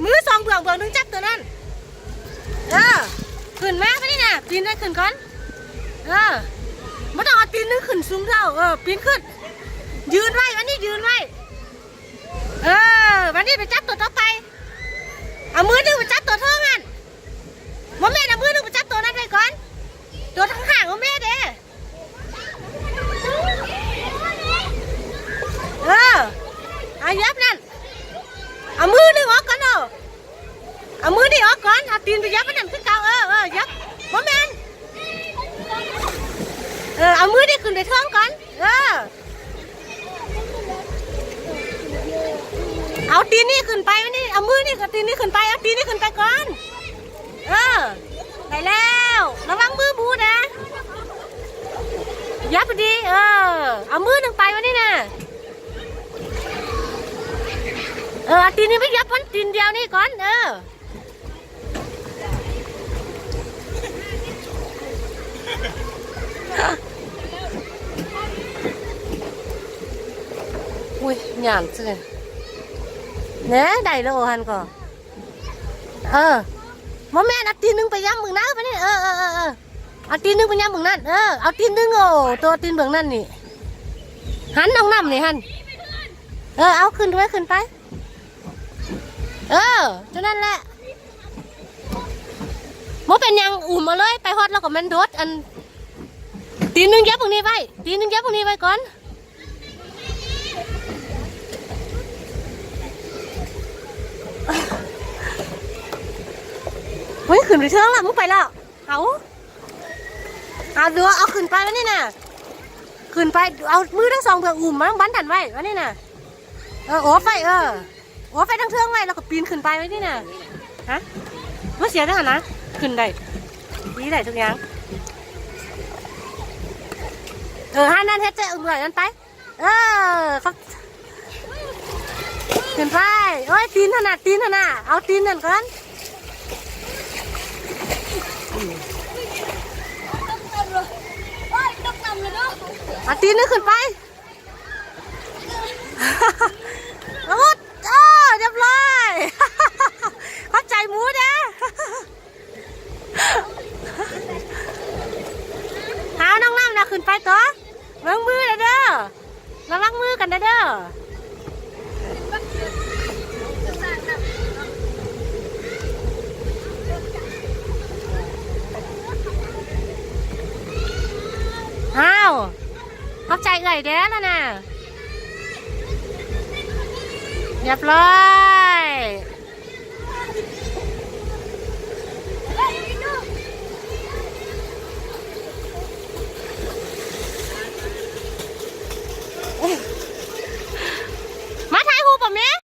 ມືສອງເບື້ອງ ເບື້ອງໜຶ່ງຈັບໂຕນັ້ນ. ເອີ ຂຶ້ນມາບາດນີ້ນະ ປີນໄດ້ຂຶ້ນກ່ອນ. ເອີ ບໍ່ຕ້ອງເອົາຕີນໜຶ່ງຂຶ້ນສູງເທົ່າ. ເອີ ປີນຂຶ້ນ ຢືນໄວ້ ບາດນີ້ຢືນໄວ້. ເອີ ບາດນີ້ໄປຈັບໂຕຕໍ່ໄປ. ເອົາມືໜຶ່ງໄປຈັບໂຕເທິງຫັ້ນ. ບໍ່ແມ່ນ ເອົາມືໜຶ່ງໄປຈັບໂຕນັ້ນໄວ້ກ່ອນ. ໂຕທາງຂ້າງຂອງແມ່ເດ້. ເອີ ເອົາຫຍັບນັ້ນ. ເອົາມືໜຶ່ງອອກກ່ອນເນາະ. ເອົາມືນີ້ອອກກ່ອນ. ເອົາຕີນໄປຫຍັບອັນນັ້ນຄືເກົ່າ. ເອີ ເອີ ຫຍັບ. ບໍ່ແມ່ນ. ເອີ ເອົາມືນີ້ຂຶ້ນໄປເທິງກ່ອນ. ເອີ ເອົາຕີນນີ້ຂຶ້ນໄປ. ນີ້ ເອົາມືນີ້ກັບຕີນນີ້ຂຶ້ນໄປ. ເອົາຕີນນີ້ຂຶ້ນໄປກ່ອນ. ເອີ ໄດ້ແລ້ວ. ລະວັງມືບູນະ. ຫຍັບພໍດີ. ເອີ ເອົາມືໜຶ່ງໄປບາດນີ້ນະ. ເອີ ເອົາຕີນນີ້ໄປຫຍັບ ອັນຕີນດຽວນີ້ກ່ອນ. ເອີ ໂອ້ຍ ຍ່ານຊື່ ແນ່ ໄດ້ແລ້ວຫັ້ນກໍ. ເອີ ບໍ່ແມ່ນ ເອົາຕີນໜຶ່ງໄປຫຍັບເບິ່ງນະ ບາດນີ້. ເອີ ເອີ ເອີ ເອີ ເອົາຕີນໜຶ່ງໄປຫຍັບເບິ່ງນັ້ນ. ເອີ ເອົາຕີນໜຶ່ງ. ໂອ້ ໂຕຕີນເບິ່ງນັ້ນນີ້ ຫັ້ນ ນ້ອງນ້ຳນີ້ຫັ້ນ. ເອີ ເອົາຂຶ້ນໄປ ຂຶ້ນໄປ. ເອີ ເທົ່ານັ້ນແຫຼະ. ບໍ່ເປັນຫຍັງ ອຸ້ມເອົາເລີຍ. ໄປຮອດແລ້ວກໍແມ່ນໂດດ. ອັນ ຕີນໜຶ່ງຫຍັບເບິ່ງນີ້ໄວ້. ຕີນໜຶ່ງຫຍັບເບິ່ງນີ້ໄວ້ກ່ອນ. ເຮີ້ຍ ຂຶ້ນໄປເທິງລະ ມຶງໄປລະ. ເອົາ ເອົາ ດູ ເອົາຂຶ້ນໄປບາດນີ້ນະ. ຂຶ້ນໄປ ເອົາມືທັງສອງເບື້ອງອຸ້ມມັນ ບັນທັນໄວ້ບາດນີ້ນະ. ເອີ ໂອບໄວ້. ເອີ ໂອບໄວ້ທາງເທິງໄວ້ ແລ້ວກໍປີນຂຶ້ນໄປບາດນີ້ນະ. ຮະ ບໍ່ເສຍເດີຫັ້ນນະ. ຂຶ້ນໄດ້ ດີໄດ້ທຸກຢ່າງ. ເອີ ຫັ້ນນັ້ນ ເຮັດແຈເອື້ອຍນັ້ນໄປ. ເອີ ເຂົ້າ ຂຶ້ນໄປ. ໂອ້ຍ ຕີນຫັ້ນນະ ຕີນຫັ້ນນະ. ເອົາຕີນນັ້ນກ່ອນ. ເອົາຕີນນັ້ນຂຶ້ນໄປ. ໂອ້ ໂອ້ ຮຽບຮ້ອຍ. ຂອບໃຈໝູເດ້. ເອົາ ນ້ອງນ້ຳນະ ຂຶ້ນໄປຕໍ່. ເບິ່ງມືເດີ ລະວັງມືກັນເດີ. ອ້າວ ຂອບໃຈເອື້ອຍແດ່ລະນະ. ຮຽບຮ້ອຍ.